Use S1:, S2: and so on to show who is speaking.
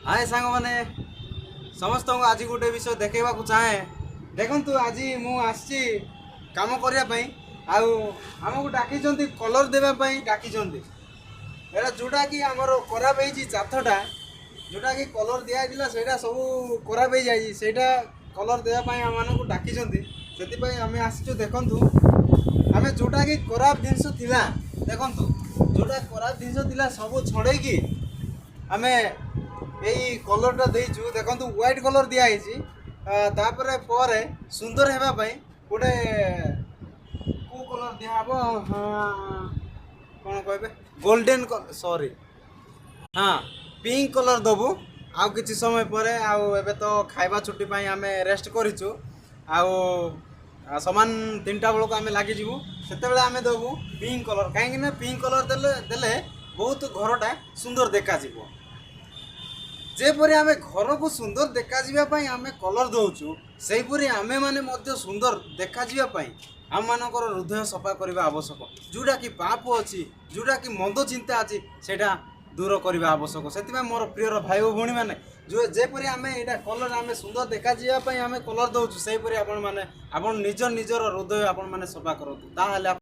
S1: ହାଏ ସାଙ୍ଗମାନେ, ସମସ୍ତଙ୍କୁ ଆଜି ଗୋଟେ ବିଷୟ ଦେଖେଇବାକୁ ଚାହେଁ। ଦେଖନ୍ତୁ, ଆଜି ମୁଁ ଆସିଛି କାମ କରିବା ପାଇଁ ଆଉ ଆମକୁ ଡାକିଛନ୍ତି, କଲର୍ ଦେବା ପାଇଁ ଡାକିଛନ୍ତି। ଏଇଟା ଯେଉଁଟାକି ଆମର ଖରାପ ହେଇଛି, କାନ୍ଥଟା ଯେଉଁଟାକି କଲର୍ ଦିଆହେଇଥିଲା, ସେଇଟା ସବୁ ଖରାପ ହେଇଯାଇଛି। ସେଇଟା କଲର୍ ଦେବା ପାଇଁ ଆମମାନଙ୍କୁ ଡାକିଛନ୍ତି, ସେଥିପାଇଁ ଆମେ ଆସିଛୁ। ଦେଖନ୍ତୁ, ଆମେ ଯେଉଁଟାକି ଖରାପ ଜିନିଷ ଥିଲା, ଦେଖନ୍ତୁ, ଯେଉଁଟା ଖରାପ ଜିନିଷ ଥିଲା ସବୁ ଛଡ଼େଇକି ଆମେ ଏଇ କଲର୍ଟା ଦେଇଛୁ। ଦେଖନ୍ତୁ, ହ୍ୱାଇଟ୍ କଲର୍ ଦିଆହେଇଛି। ତାପରେ ପରେ ସୁନ୍ଦର ହେବା ପାଇଁ ଗୋଟେ କେଉଁ କଲର୍ ଦିଆହେବ? ହଁ, କ'ଣ କହିବେ? ଗୋଲ୍ଡେନ୍, ସରି, ହଁ, ପିଙ୍କ କଲର୍ ଦେବୁ ଆଉ କିଛି ସମୟ ପରେ। ଆଉ ଏବେ ତ ଖାଇବା ଛୁଟି ପାଇଁ ଆମେ ରେଷ୍ଟ କରିଛୁ। ଆଉ ସମାନ 3ଟା ବେଳକୁ ଆମେ ଲାଗିଯିବୁ। ସେତେବେଳେ ଆମେ ଦେବୁ ପିଙ୍କ କଲର୍, କାହିଁକି ନା ପିଙ୍କ କଲର୍ ଦେଲେ ବହୁତ ଘରଟା ସୁନ୍ଦର ଦେଖାଯିବ। ଯେପରି ଆମେ ଘରକୁ ସୁନ୍ଦର ଦେଖାଯିବା ପାଇଁ ଆମେ କଲର୍ ଦେଉଛୁ, ସେହିପରି ଆମେମାନେ ମଧ୍ୟ ସୁନ୍ଦର ଦେଖାଯିବା ପାଇଁ ଆମମାନଙ୍କର ହୃଦୟ ସଫା କରିବା ଆବଶ୍ୟକ। ଯେଉଁଟାକି ପାପ ଅଛି, ଯେଉଁଟାକି ମନ୍ଦ ଚିନ୍ତା ଅଛି, ସେଇଟା ଦୂର କରିବା ଆବଶ୍ୟକ। ସେଥିପାଇଁ ମୋର ପ୍ରିୟର ଭାଇ ଓ ଭଉଣୀମାନେ, ଯେଉଁ ଯେପରି ଆମେ ଏଇଟା କଲର୍, ଆମେ ସୁନ୍ଦର ଦେଖାଯିବା ପାଇଁ ଆମେ କଲର୍ ଦେଉଛୁ, ସେହିପରି ଆପଣମାନେ ଆପଣ ନିଜ ନିଜର ହୃଦୟ ଆପଣମାନେ ସଫା କରନ୍ତୁ, ତାହେଲେ